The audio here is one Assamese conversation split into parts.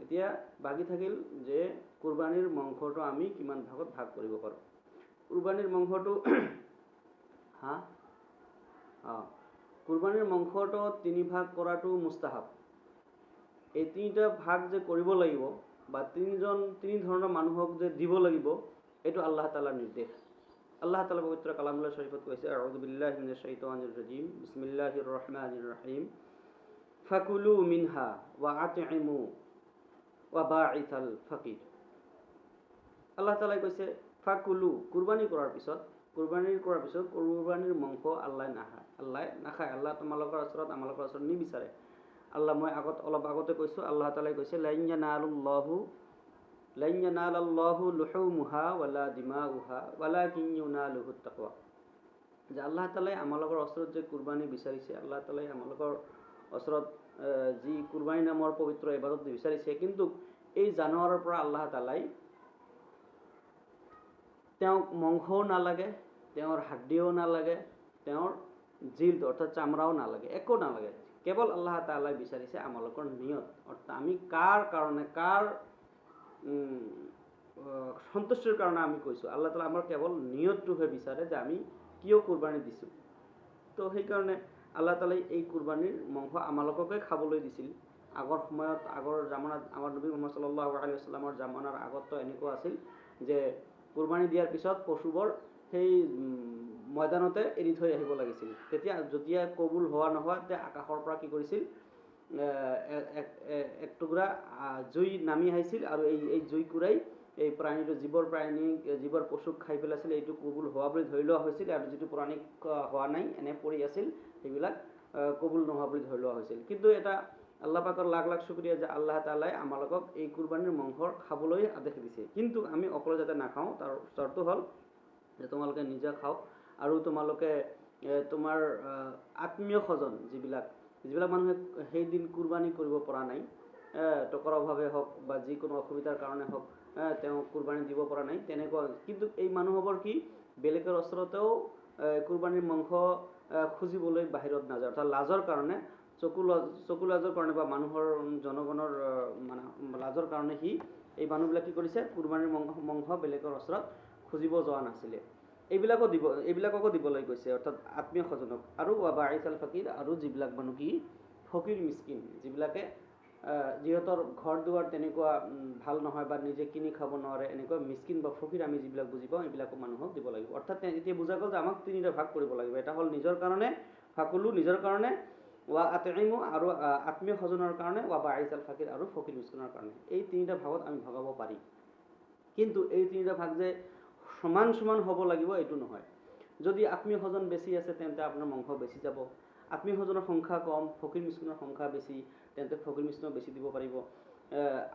এতিয়া বাকী থাকিল যে কুৰবানীৰ মাংসটো আমি কিমান ভাগত ভাগ কৰিব পাৰোঁ। কুৰবানীৰ মাংসটো হা অঁ কুৰবানীৰ মাংসটো তিনি ভাগ কৰাটো মুস্তাহাব। এই তিনিটা ভাগ যে কৰিব লাগিব বা তিনি ধৰণৰ মানুহক যে দিব লাগিব, এইটো আল্লাহ তাআলাৰ নিৰ্দেশ। আল্লাহ তাআলা পবিত্ৰ কালামুল্লাহ শৰীফত কৈছে, আউযু বিল্লাহি মিনাশ শাইতানিৰ ৰাজীম, বিসমিল্লাহিৰ ৰহমানিৰ ৰহিম, ফাকুলু মিনহা ওয়া আতইমু ওয়া বাঈছাল ফকীৰ। আল্লাহ তাআলাই কৈছে ফাকুলু, কুৰবানী কৰাৰ পিছত, কুৰবানী কৰাৰ পিছত কুৰবানীৰ মাংস আল্লাহ নাখায়, আল্লাহ নাখায়, আল্লাহ তোমালোকৰ ওচৰত আমালোকৰ ওচৰত নিবিচাৰে। আল্লাহ মই আগত অলপ আগতে কৈছোঁ, আল্লাহ তাআলাই কৈছে লান ইয়ানালুল্লাহু লান ইয়ানালাল্লাহু লুহুমুহা ওয়ালা দিমাউহা ওয়ালাকিন ইউনালুহু তাকওয়া। যে আল্লাহ তাআলাই আমালোকৰ ওচৰত যে কুৰবানী বিচাৰিছে, আল্লাহ তাআলাই আমালোকৰ ওচৰত যি কুৰবানী নামৰ পবিত্ৰ ইবাদত বিচাৰিছে, কিন্তু এই জানোৱাৰৰ পৰা আল্লাহ তাআলাই তেওঁক মাংসও নালাগে, তেওঁৰ হাড্ডিও নালাগে, তেওঁৰ জিল্দ অৰ্থাৎ চামৰাও নালাগে, একো নালাগে। কেৱল আল্লাহ তাআলাই বিচাৰিছে আমালোকৰ নিয়ত, অৰ্থাৎ আমি কাৰ কাৰণে, কাৰ সন্তুষ্টিৰ কাৰণে আমি কৈছোঁ। আল্লাহ তাআলা আমাৰ কেৱল নিয়তটোহে বিচাৰে যে আমি কিয় কুৰবানী দিছোঁ। তো সেইকাৰণে আল্লাহ তাআলাই এই কুৰবানীৰ মাংস আমালোককে খাবলৈ দিছিল। আগৰ সময়ত, আগৰ জামানাত, আমাৰ নবী মুহাম্মদ সাল্লাল্লাহু আলাইহি ওয়াসাল্লামৰ জামানাৰ আগততো এনেকুৱা আছিল যে কুৰবানী দিয়াৰ পিছত পশুবোৰ সেই ময়দানতে এৰি থৈ আহিব লাগিছিল। তেতিয়া যেতিয়া কবুল হোৱা নোহোৱা, তেতিয়া আকাশৰ পৰা কি কৰিছিল, এক টুকুৰা জুই নামি আহিছিল আৰু এই জুই কুৰাই এই প্ৰাণীটো, জীৱৰ প্ৰাণী, জীৱৰ পশুক খাই পেলাইছিল। এইটো কবুল হোৱা বুলি ধৰি লোৱা হৈছিল আৰু যিটো প্ৰাণী হোৱা নাই, এনে পৰি আছিল, সেইবিলাক কবুল নোহোৱা বুলি ধৰি লোৱা হৈছিল। কিন্তু এটা আল্লাহ পাকৰ লাখ লাখ শুক্ৰিয়া যে আল্লাহ তাআলাই আমালোকক এই কুৰবানীৰ মাংস খাবলৈ আদেশ দিছে। কিন্তু আমি অকলে যাতে নাখাওঁ, তাৰ চৰ্তটো হ'ল যে তোমালোকে নিজে খাওক আৰু তোমালোকে তোমাৰ আত্মীয় স্বজন যিবিলাক মানুহে সেইদিন কুৰবানী কৰিব পৰা নাই, টকাৰ অভাৱে হওক বা যিকোনো অসুবিধাৰ কাৰণে হওক, তেওঁ কুৰবানী দিব পৰা নাই, তেনেকুৱা। কিন্তু এই মানুহবোৰ কি বেলেগৰ ওচৰতেও কুৰবানীৰ মাংস খুজিবলৈ বাহিৰত নাযায়, অৰ্থাৎ লাজৰ কাৰণে, চকু লাজৰ কাৰণে বা মানুহৰ জনগণৰ মানে লাজৰ কাৰণে সি এই মানুহবিলাক কি কৰিছে, কুৰবানীৰ মাংস বেলেগৰ ওচৰত খুজিব যোৱা নাছিলে। এইবিলাককো দিবলৈ কৈছে, অৰ্থাৎ আত্মীয় স্বজনক আৰু বাঈছাল ফকীৰ, আৰু যিবিলাক মানুহ কি ফকীৰ মিছকিন, যিবিলাকে যিহঁতৰ ঘৰ দুৱাৰ তেনেকুৱা ভাল নহয় বা নিজে কিনি খাব নোৱাৰে, এনেকুৱা মিছকিন বা ফকীৰ আমি যিবিলাক বুজি পাওঁ, এইবিলাকো মানুহক দিব লাগিব। অৰ্থাৎ এতিয়া বুজা গ'ল যে আমাক তিনিটা ভাগ কৰিব লাগিব। এটা হ'ল নিজৰ কাৰণে, ফাকুলু নিজৰ কাৰণে, ওয়া আতইমু আৰু আত্মীয় স্বজনৰ কাৰণে, ওয়া বাঈছাল ফকীৰ আৰু ফকীৰ মিছকিনৰ কাৰণে। এই তিনিটা ভাগত আমি ভগাব পাৰি। কিন্তু এই তিনিটা ভাগ যে সমান সমান হ'ব লাগিব এইটো নহয়। যদি আত্মীয় স্বজন বেছি আছে তেন্তে আপোনাৰ মাংস বেছি যাব, আত্মীয় স্বজনৰ সংখ্যা কম, ফকীৰ মিছকিনৰ সংখ্যা বেছি, তেন্তে ফকীৰ মিছকিনক বেছি দিব পাৰিব।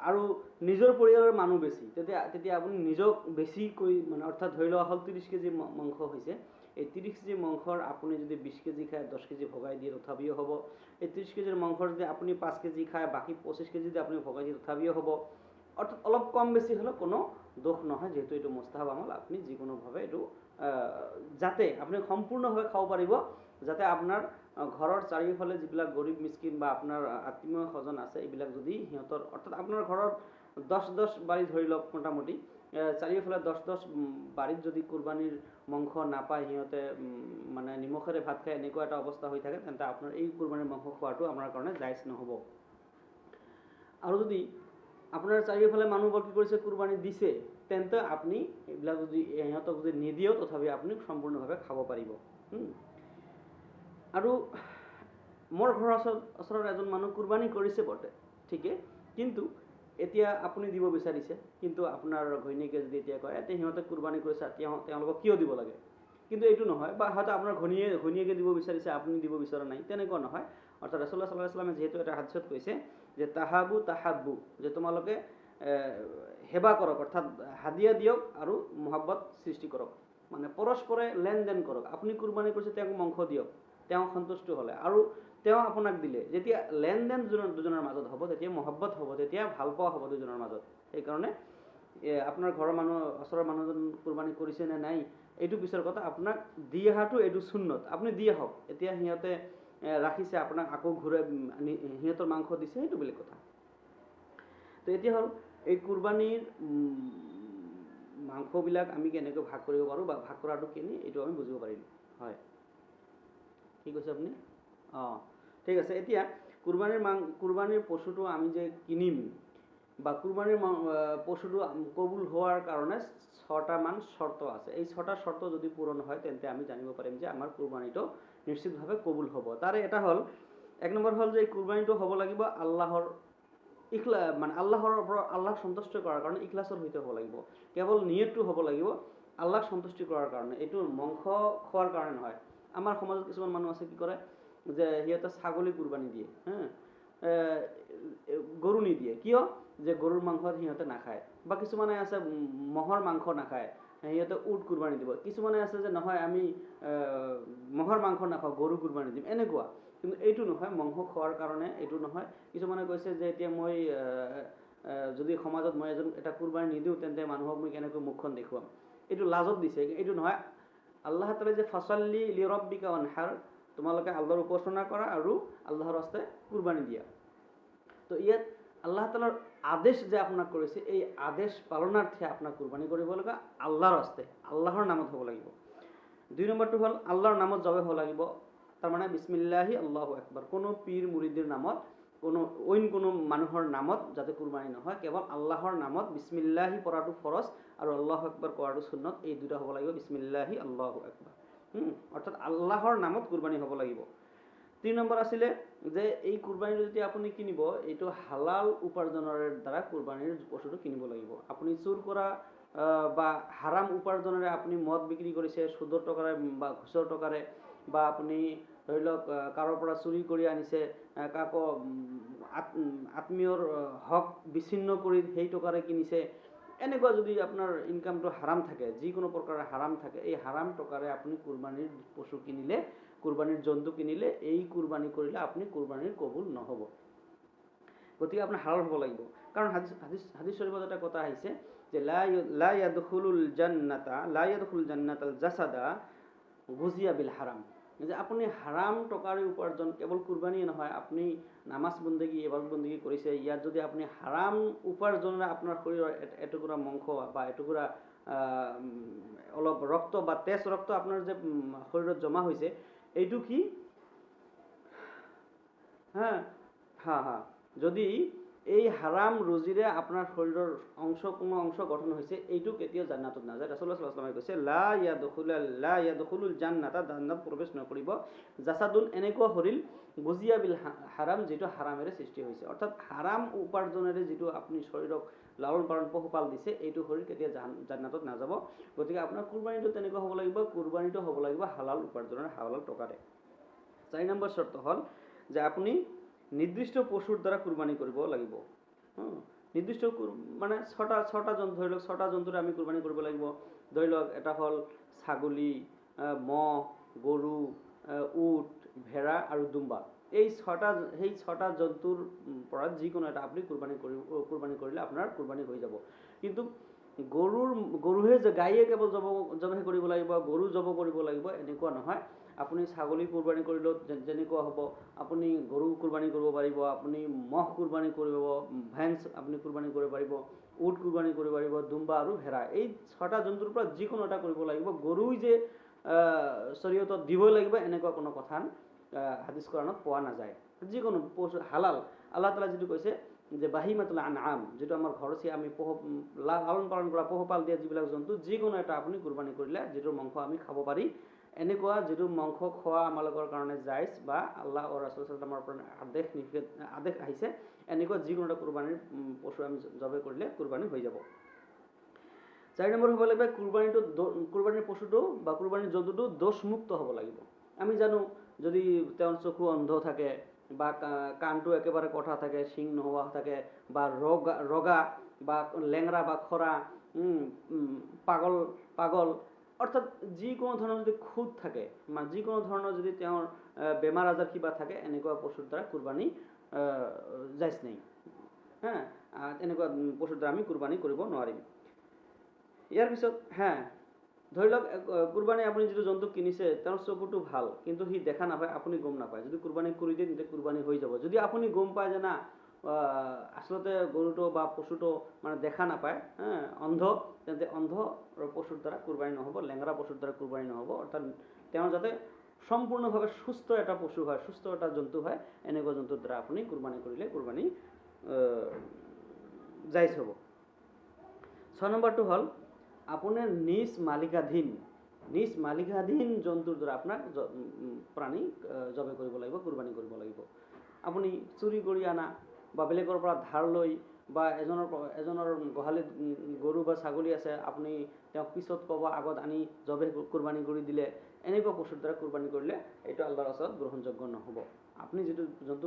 আৰু নিজৰ পৰিয়ালৰ মানুহ বেছি, তেতিয়া আপুনি নিজক বেছিকৈ মানে অৰ্থাৎ ধৰি লোৱা হ'ল 30 কেজি মাংস হৈছে, এই 30 কেজি মাংসৰ আপুনি যদি 20 কেজি খায় 10 কেজি ভগাই দিয়ে তথাপিও হ'ব। এই 30 কেজিৰ মাংসৰ যদি আপুনি 5 কেজি খায় বাকী 25 কেজি যদি আপুনি ভগাই দিয়ে তথাপিও হ'ব। অৰ্থাৎ অলপ কম বেছি হ'লেও কোনো দোষ নহয়, যিহেতু এইটো মুস্তাহাব আমল, আপুনি যিকোনোভাৱে এইটো যাতে আপুনি সম্পূৰ্ণভাৱে খাব পাৰিব, যাতে আপোনাৰ ঘৰৰ চাৰিওফালে যিবিলাক গৰীব মিছকিন বা আপোনাৰ আত্মীয় স্বজন আছে, এইবিলাক যদি সিহঁতৰ অৰ্থাৎ আপোনাৰ ঘৰত 10 বাৰী ধৰি লওক মোটামুটি, চাৰিওফালে 10 বাৰীত যদি কুৰবানীৰ মাংস নাপায়, সিহঁতে মানে নিমখেৰে ভাত খায়, এনেকুৱা এটা অৱস্থা হৈ থাকে, তেন্তে আপোনাৰ এই কুৰবানীৰ মাংস খোৱাটো আপোনাৰ কাৰণে জায়জ নহ'ব। আৰু যদি আপোনাৰ চাৰিওফালে মানুহবোৰ কি কৰিছে, কুৰবানী দিছে, তেন্তে আপুনি এইবিলাক যদি সিহঁতক যদি নিদিয়েও তথাপি আপুনি সম্পূৰ্ণভাৱে খাব পাৰিব। আৰু মোৰ ঘৰৰ ওচৰত এজন মানুহ কুৰবানী কৰিছে বটে ঠিকে, কিন্তু এতিয়া আপুনি দিব বিচাৰিছে, কিন্তু আপোনাৰ ঘৈণীয়েকে যদি এতিয়া কয় এতিয়া সিহঁতে কুৰবানী কৰিছে, তেওঁলোকক কিয় দিব লাগে, কিন্তু এইটো নহয়। বা হয়তো আপোনাৰ ঘৈণীয়েকে দিব বিচাৰিছে, আপুনি দিব বিচৰা নাই, তেনেকুৱা নহয়। অৰ্থাৎ ৰাছুলুল্লাহ সাল্লাল্লাহু আলাইহি ওয়াসাল্লামে যিহেতু এটা হাদিছত কৈছে যে তাহাবু তাহাব্বু, যে তোমালোকে সেৱা কৰক, অৰ্থাৎ হাদিয়া দিয়ক আৰু মহব্বত সৃষ্টি কৰক, মানে পৰস্পৰে লেনদেন কৰক। আপুনি কুৰবানী কৰিছে, তেওঁক মাংস দিয়ক, তেওঁ সন্তুষ্ট হ'লে আৰু তেওঁ আপোনাক দিলে, যেতিয়া লেনদেন দুজনৰ মাজত হ'ব তেতিয়া মহব্বত হ'ব, তেতিয়া ভাল পোৱা হ'ব দুজনৰ মাজত। সেইকাৰণে আপোনাৰ ঘৰৰ মানুহ, ওচৰৰ মানুহজন কুৰবানী কৰিছে নে নাই এইটো পিছৰ কথা, আপোনাক দি অহাটো এইটো সুন্নত, আপুনি দি আহক। এতিয়া সিহঁতে ৰাখিছে, আপোনাক আকৌ ঘূৰাই সিহঁতৰ মাংস দিছে, সেইটো বেলেগ কথা। তো তো এতিয়া হ'ল এই কুৰবানীৰ মাংসবিলাক আমি কেনেকৈ ভাগ কৰিব পাৰোঁ বা ভাগ কৰাটো কেনে, এইটো আমি বুজিব পাৰিলোঁ। হয়, কি কৈছে আপুনি? অঁ, ঠিক আছে। এতিয়া কুৰবানীৰ পশুটো আমি যে কিনিম বা কুৰবানীৰ পশুটো কবুল হোৱাৰ কাৰণে 6টামান চৰ্ত আছে। এই 6টা চৰ্ত যদি পূৰণ হয় তেন্তে আমি জানিব পাৰিম যে আমাৰ কুৰবানীটো নিশ্চিতভাৱে কবুল হ'ব। তাৰে এটা হ'ল, 1 নম্বৰ হ'ল যে এই কুৰবানীটো হ'ব লাগিব আল্লাহৰ ইখলা, মানে আল্লাহৰ ওপৰত, আল্লাহক সন্তুষ্ট কৰাৰ কাৰণে ইখলাছৰ সৈতে হ'ব লাগিব। কেৱল নিয়তটো হ'ব লাগিব আল্লাহক সন্তুষ্টি কৰাৰ কাৰণে, এইটো মাংস খোৱাৰ কাৰণে নহয়। আমাৰ সমাজত কিছুমান মানুহ আছে কি কৰে যে সিহঁতে ছাগলী কুৰবানী দিয়ে, হা, গৰু নিদিয়ে। কিয়? যে গৰুৰ মাংস সিহঁতে নাখায়। বা কিছুমানে আছে ম'হৰ মাংস নাখায়, সিহঁতে উট কুৰবানী দিব। কিছুমানে আছে যে নহয় আমি ম'হৰ মাংস নাখাওঁ, গৰু কুৰবানী দিম, এনেকুৱা। কিন্তু এইটো নহয়, মাংস খোৱাৰ কাৰণে এইটো নহয়। কিছুমানে কৈছে যে এতিয়া মই যদি সমাজত মই এজন এটা কুৰবানী নিদিওঁ তেন্তে মানুহক মই কেনেকৈ মুখখন দেখুৱাম, এইটো লাজত দিছে। এইটো নহয়, আল্লাহ তাআলাই যে ফাছাল্লি লিৰব্বিকা ৱানহাৰ, তোমালোকে আল্লাহৰ উপাসনা কৰা আৰু আল্লাহৰ ৰাস্তাত কুৰবানী দিয়া। তো ইয়াত আল্লাহ তাআলাৰ আদেশ যে আপোনাক কৰিছে, এই আদেশ পালনাৰ্থে আপোনাক কুৰবানী কৰিব লগা আল্লাহৰ ৰাস্তাত, আল্লাহৰ নামত হ'ব লাগিব। 2 নম্বৰটো হ'ল আল্লাহৰ নামত জবে হ'ব লাগিব, তাৰমানে বিছমিল্লাহি আল্লাহু আকবাৰ। কোনো পীৰ মুৰিদৰ নামত, কোনো অইন কোনো মানুহৰ নামত যাতে কুৰবানী নহয়, কেৱল আল্লাহৰ নামত বিছমিল্লাহি পঢ়াটো ফৰজ আৰু আল্লাহু আকবাৰ কোৱাটো সুন্নত। এই দুটা হ'ব লাগিব, বিছমিল্লাহি আল্লাহু আকবাৰ। অৰ্থাৎ আল্লাহৰ নামত কুৰবানী হ'ব লাগিব। 3 নম্বৰ আছিলে যে এই কুৰবানীটো যেতিয়া আপুনি কিনিব, এইটো হালাল উপাৰ্জনৰ দ্বাৰা কুৰবানীৰ পশুটো কিনিব লাগিব। আপুনি চুৰ কৰা বা হাৰাম উপাৰ্জনেৰে আপুনি মদ বিক্ৰী কৰিছে সুদৰ টকাৰে বা ঘোচৰ টকাৰে, বা আপুনি ধৰি লওক কাৰোৰ পৰা চুৰি কৰি আনিছে, কাকো আত্মীয়ৰ হক বিচ্ছিন্ন কৰি সেই টকাৰে কিনিছে, এনেকুৱা যদি আপোনাৰ ইনকামটো হাৰাম থাকে, যিকোনো প্ৰকাৰৰ হাৰাম থাকে, এই হাৰাম টকাৰে আপুনি কুৰবানীৰ পশু কিনিলে, কুৰবানীৰ জন্তু কিনিলে, এই কুৰবানী কৰিলে আপুনি কুৰবানীৰ কবুল নহ'ব। গতিকে আপোনাৰ হালাল হ'ব লাগিব। কাৰণ হাদিছ হাদিছ হাদিছ শৰীফত এটা কথা আহিছে যে লা ইয়াদখুলুল জান্নাতা, লা ইয়াদখুলুল জান্নাতাল জাসাদা গুজিয়া বিল হাৰাম। যে আপুনি হাৰাম টকাৰে উপাৰ্জন, কেৱল কুৰবানীয়ে নহয়, আপুনি নামাজ বন্দেগী, ইবাদত বন্দেগী কৰিছে, ইয়াত যদি আপুনি হাৰাম উপাৰ্জনেৰে আপোনাৰ শৰীৰৰ এটুকুৰা মাংস বা এটুকুৰা অলপ ৰক্ত বা তেজ ৰক্ত আপোনাৰ যে শৰীৰত জমা হৈছে, এইটো কি, হা হা হা যদি এই হাৰাম ৰুজিৰে আপোনাৰ শৰীৰৰ অংশ কোনো অংশ গঠন হৈছে, এইটো কেতিয়াও জান্নাতত নাযায়। ৰাছুলুল্লাহ সাল্লাল্লাহু আলাইহি ওয়াসাল্লামে কৈছে লা ইয়াদখুলুল জান্নাতা, জান্নাত প্ৰৱেশ নকৰিব জাসাদুন, এনেকুৱা শৰীৰ গুজিয়া বিল হাৰাম, যিটো হাৰামেৰে সৃষ্টি হৈছে। অৰ্থাৎ হাৰাম উপাৰ্জনেৰে যিটো আপুনি শৰীৰক লালন পালন পোহপাল দিছে, এইটো শৰীৰ কেতিয়া জান্নাতত নাযাব। গতিকে আপোনাৰ কুৰবানীটো তেনেকুৱা হ'ব লাগিব, কুৰবানীটো হ'ব লাগিব হালাল উপাৰ্জনৰ, হালাল টকাৰে। 4 নম্বৰ চৰ্ত হ'ল যে আপুনি নিৰ্দিষ্ট পশুৰ দ্বাৰা কুৰবানী কৰিব লাগিব। নিৰ্দিষ্ট মানে ছটা জন্তু, ধৰি লওক 6টা জন্তুৰে আমি কুৰবানী কৰিব লাগিব। ধৰি লওক এটা হ'ল ছাগলী, ম'হ, গৰু, উট, ভেড়া আৰু দুম্বা। এই ছটা, সেই 6টা জন্তুৰ পৰা যিকোনো এটা আপুনি কুৰবানী কৰিলে আপোনাৰ কুৰবানী হৈ যাব। কিন্তু গৰুহে যে গাইয়ে কেৱল জবহে কৰিব লাগিব, গৰু জব কৰিব লাগিব, এনেকুৱা নহয়। আপুনি ছাগলী কুৰবানী কৰিলেও যেনেকুৱা হ'ব, আপুনি গৰু কুৰবানী কৰিব পাৰিব, আপুনি ম'হ কুৰবানী কৰিব, ভেন্স আপুনি কুৰবানী কৰিব পাৰিব, উট কুৰবানী কৰিব পাৰিব, দুম্বা আৰু ভেড়া, এই 6টা জন্তুৰ পৰা যিকোনো এটা কৰিব লাগিব। গৰুই যে শৰীয়তত দিবই লাগিব এনেকুৱা কোনো কথা হাদিছ কোৰআনত পোৱা নাযায়। যিকোনো পশু হালাল, আল্লাহ তাআলা যিটো কৈছে যে বাহিমাতুল আনআম, যিটো আমাৰ ঘৰচীয়া আমি লালন পালন কৰা পোহপাল দিয়া যিবিলাক জন্তু, যিকোনো এটা আপুনি কুৰবানী কৰিলে যিটোৰ মাংস আমি খাব পাৰি, এনেকুৱা যিটো মাংস খোৱা আমালোকৰ কাৰণে জাইজ বা আল্লাহ আৰু ৰাছুল সাল্লাল্লাহু আলাইহি ওয়াসাল্লামৰ পৰা আদেশ নিষেধ আদেশ আহিছে, এনেকুৱা যিকোনো এটা কুৰবানীৰ পশু আমি জবে কৰিলে কুৰবানী হৈ যাব। 4 নম্বৰ হ'ব লাগিব কুৰবানীৰ পশুটো বা কুৰবানীৰ জন্তুটো দোষমুক্ত হ'ব লাগিব। আমি জানো যদি তেওঁৰ চকু অন্ধ থাকে বা কাণটো একেবাৰে কঠা থাকে, শিং নোহোৱা থাকে, বা ৰগা বা লেংৰা বা খৰা, পাগল, অৰ্থাৎ যিকোনো ধৰণৰ যদি খুঁত থাকে, মানে যিকোনো ধৰণৰ যদি তেওঁৰ বেমাৰ আজাৰ কিবা থাকে, এনেকুৱা পশুৰ দ্বাৰা কুৰবানী জাইজ নাই। হা, এনেকুৱা পশুৰ দ্বাৰা আমি কুৰবানী কৰিব নোৱাৰিম। ইয়াৰ পিছত হা, ধৰি লওক কুৰবানী আপুনি যিটো জন্তু কিনিছে তেওঁৰ চকুটো ভাল, কিন্তু সি দেখা নাপায়, আপুনি গম নাপায়, যদি কুৰবানী কৰি দিয়ে তেন্তে কুৰবানী হৈ যাব। যদি আপুনি গম পায় যে না আচলতে গৰুটো বা পশুটো মানে দেখা নাপায়, অন্ধ, তেন্তে অন্ধ পশুৰ দ্বাৰা কুৰবানী নহ'ব, লেঙেৰা পশুৰ দ্বাৰা কুৰবানী নহ'ব। অৰ্থাৎ তেওঁ যাতে সম্পূৰ্ণভাৱে সুস্থ এটা পশু হয়, সুস্থ এটা জন্তু হয়, এনেকুৱা জন্তুৰ দ্বাৰা আপুনি কুৰবানী কৰিলে কুৰবানী জাইজ হ'ব। 6 নম্বৰটো হ'ল আপোনাৰ নিজ মালিকাধীন জন্তুৰ দ্বাৰা আপোনাক প্ৰাণী জবে কৰিব লাগিব, কুৰবানী কৰিব লাগিব। আপুনি চুৰি কৰি আনা বা বেলেগৰ পৰা ধাৰ লৈ বা এজনৰ গোহালিত গৰু বা ছাগলী আছে, আপুনি তেওঁক পিছত ক'ব আগত আনি জবে কুৰবানী কৰি দিলে, এনেকুৱা পশুৰ দ্বাৰা কুৰবানী কৰিলে এইটো আল্লাহৰ ওচৰত গ্ৰহণযোগ্য নহ'ব। আপুনি যিটো জন্তু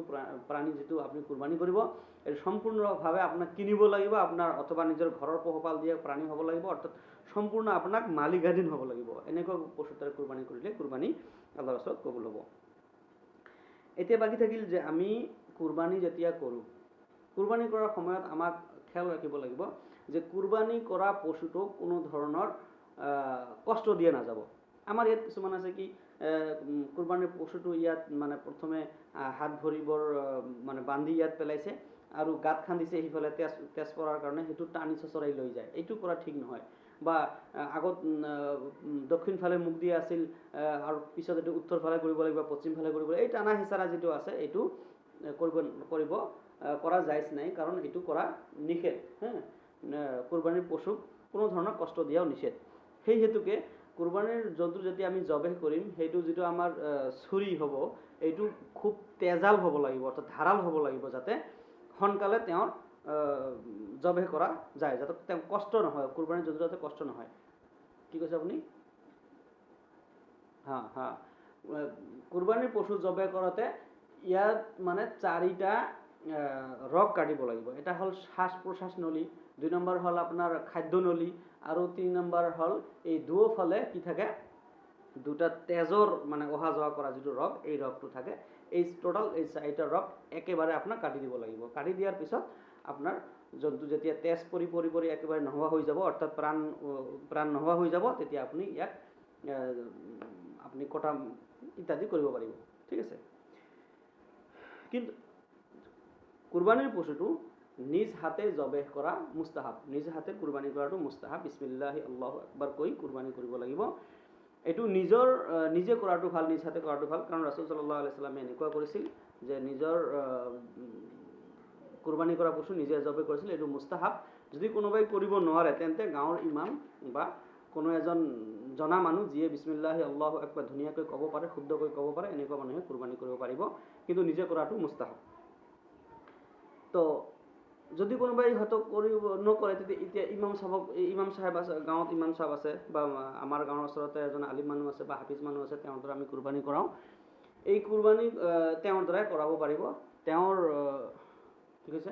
প্ৰাণী যিটো আপুনি কুৰবানী কৰিব, এইটো সম্পূৰ্ণভাৱে আপোনাক কিনিব লাগিব, আপোনাৰ অথবা নিজৰ ঘৰৰ পোহপাল দিয়া প্ৰাণী হ'ব লাগিব, অৰ্থাৎ সম্পূৰ্ণ আপোনাক মালিকাধীন হ'ব লাগিব। এনেকুৱা পশুৰ দ্বাৰা কুৰবানী কৰিলে কুৰবানী আল্লাহৰ ওচৰত কবুল হ'ব। এতিয়া বাকী থাকিল যে আমি কুৰবানী যেতিয়া কৰোঁ, কুৰবানী কৰাৰ সময়ত আমাক খেয়াল ৰাখিব লাগিব যে কুৰবানী কৰা পশুটোক কোনো ধৰণৰ কষ্ট দিয়া নাযাব। আমাৰ ইয়াত কিছুমান আছে কি কুৰবানীৰ পশুটো ইয়াত মানে প্ৰথমে হাত ভৰিবোৰ মানে বান্ধি ইয়াত পেলাইছে আৰু গাঁত খান্দিছে, সিফালে তেজ পৰাৰ কাৰণে সেইটো টানি চচৰাই লৈ যায়, এইটো কৰা ঠিক নহয়। বা আগত দক্ষিণ ফালে মুখ দিয়া আছিল আৰু পিছত এইটো উত্তৰ ফালে কৰিব লাগিব, পশ্চিম ফালে কৰিব লাগিব, এই টানা হেঁচাৰা যিটো আছে এইটো কৰিব কৰা জাইজ নাই, কাৰণ এইটো কৰা নিষেধ। কুৰবানীৰ পশুক কোনো ধৰণৰ কষ্ট দিয়াও নিষেধ। সেই হেতুকে কুৰবানীৰ জন্তু যেতিয়া আমি জবেহ কৰিম, সেইটো যিটো আমাৰ ছুৰী হ'ব এইটো খুব তেজাল হ'ব লাগিব, অৰ্থাৎ ধাৰাল হ'ব লাগিব, যাতে সোনকালে তেওঁৰ জবেহ কৰা যায়, যাতে তেওঁ কষ্ট নহয়, কুৰবানীৰ জন্তু যাতে কষ্ট নহয়। কি কৈছে আপুনি? হা হা, কুৰবানীৰ পশু জবেহ কৰোঁতে ইয়াত মানে 4টা ৰগ কাটিব লাগিব। এটা হ'ল শ্বাস প্ৰশ্বাস নলী, 2 নম্বৰ হ'ল আপোনাৰ খাদ্য নলী, আৰু 3 নম্বৰ হ'ল এই দুয়োফালে কি থাকে, দুটা তেজৰ মানে অহা যোৱা কৰা যিটো ৰগ, এই ৰগটো থাকে। এই টোটাল এই 4টা ৰগ একেবাৰে আপোনাক কাটি দিব লাগিব। কাটি দিয়াৰ পিছত আপোনাৰ জন্তু যেতিয়া তেজ পৰি পৰি পৰি একেবাৰে নোহোৱা হৈ যাব, অৰ্থাৎ প্ৰাণ নোহোৱা হৈ যাব, তেতিয়া আপুনি ইয়াক আপুনি কটা ইত্যাদি কৰিব পাৰিব। ঠিক আছে। কিন্তু কুৰবানীৰ পশুটো নিজ হাতে জবেহ কৰা মুস্তাহাব, নিজ হাতে কুৰবানী কৰাটো মুস্তাহাব। বিছমিল্লাহি আল্লাহু আকবাৰ কৈ কুৰবানী কৰিব লাগিব। এইটো নিজে কৰাটো ভাল, নিজ হাতে কৰাটো ভাল, কাৰণ ৰাছুল সাল্লাল্লাহু আলাইহি ওয়াসাল্লামে এনেকুৱা কৰিছিল যে নিজৰ কুৰবানী কৰা পশু নিজে জবে কৰিছিল, এইটো মুস্তাহাব। যদি কোনোবাই কৰিব নোৱাৰে তেন্তে গাঁৱৰ ইমাম বা কোনো এজন জনা মানুহ যিয়ে বিছমিল্লাহি আল্লাহু আকবাৰ ধুনীয়াকৈ ক'ব পাৰে, শুদ্ধকৈ ক'ব পাৰে, এনেকুৱা মানুহে কুৰবানী কৰিব পাৰিব, কিন্তু নিজে কৰাটো মুস্তাহাব। তো যদি কোনোবাই হয়তো কৰিব নকৰে, তেতিয়া এতিয়া ইমাম সাহেব আছে, গাঁৱত ইমাম সাহেব আছে, বা আমাৰ গাঁৱৰ ওচৰতে এজন আলিম মানুহ আছে বা হাফিজ মানুহ আছে, তেওঁৰ দ্বাৰা আমি কুৰবানী কৰাওঁ। এই কুৰবানী তেওঁৰ দ্বাৰাই কৰাব পাৰিব। তেওঁৰ কি কৈছে,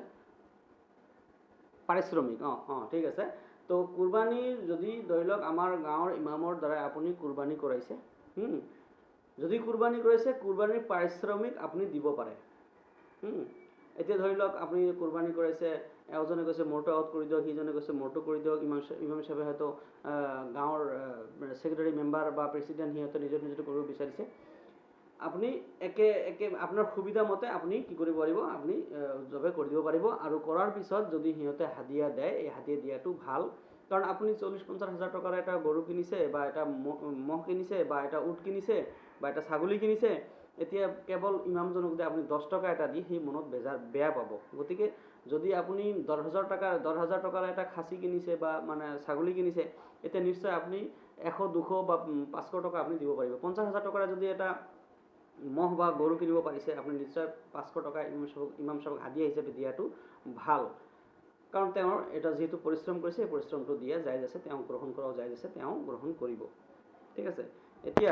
পাৰিশ্ৰমিক, অঁ অঁ ঠিক আছে। তো কুৰবানীৰ যদি ধৰি লওক আমাৰ গাঁৱৰ ইমামৰ দ্বাৰাই আপুনি কুৰবানী কৰাইছে, যদি কুৰবানী কৰাইছে, কুৰবানীৰ পাৰিশ্ৰমিক আপুনি দিব পাৰে। এতিয়া ধৰি লওক আপুনি কুৰবানী কৰাইছে, এজনে কৈছে মোৰটো আউট কৰি দিয়ক, সিজনে কৈছে মোৰটো কৰি দিয়ক, ইমাম সাহেবে হয়তো গাঁৱৰ ছেক্ৰেটাৰী মেম্বাৰ বা প্ৰেচিডেণ্ট সিহঁতে নিজৰ নিজৰটো কৰিব বিচাৰিছে, আপুনি একে একে আপোনাৰ সুবিধা মতে আপুনি কি কৰিব পাৰিব, আপুনি জবে কৰি দিব পাৰিব। আৰু কৰাৰ পিছত যদি সিহঁতে হাদিয়া দিয়ে, এই হাদিয়া দিয়াটো ভাল, কাৰণ আপুনি 40-50 হাজাৰ টকাৰ এটা গৰু কিনিছে বা এটা ম'হ কিনিছে বা এটা উট কিনিছে বা এটা ছাগলী কিনিছে, এতিয়া কেৱল ইমামজনক যদি আপুনি 10 টকা এটা দি সেই মনত বেয়া পাব। গতিকে যদি আপুনি 10,000 টকাৰ এটা খাচী কিনিছে বা মানে ছাগলী কিনিছে, এতিয়া নিশ্চয় আপুনি 100, 200 বা 500 টকা আপুনি দিব পাৰিব। 50,000 টকাৰ যদি এটা ম'হ বা গৰু কিনিব পাৰিছে, আপুনি নিশ্চয় 500 টকা ইমাম সাহেবক হাদিয়া হিচাপে দিয়াটো ভাল, কাৰণ তেওঁৰ এটা যিহেতু পৰিশ্ৰম কৰিছে, এই পৰিশ্ৰমটো দিয়া জায়জ আছে, তেওঁ গ্ৰহণ কৰাও জায়জ আছে, তেওঁ গ্ৰহণ কৰিব। ঠিক আছে। এতিয়া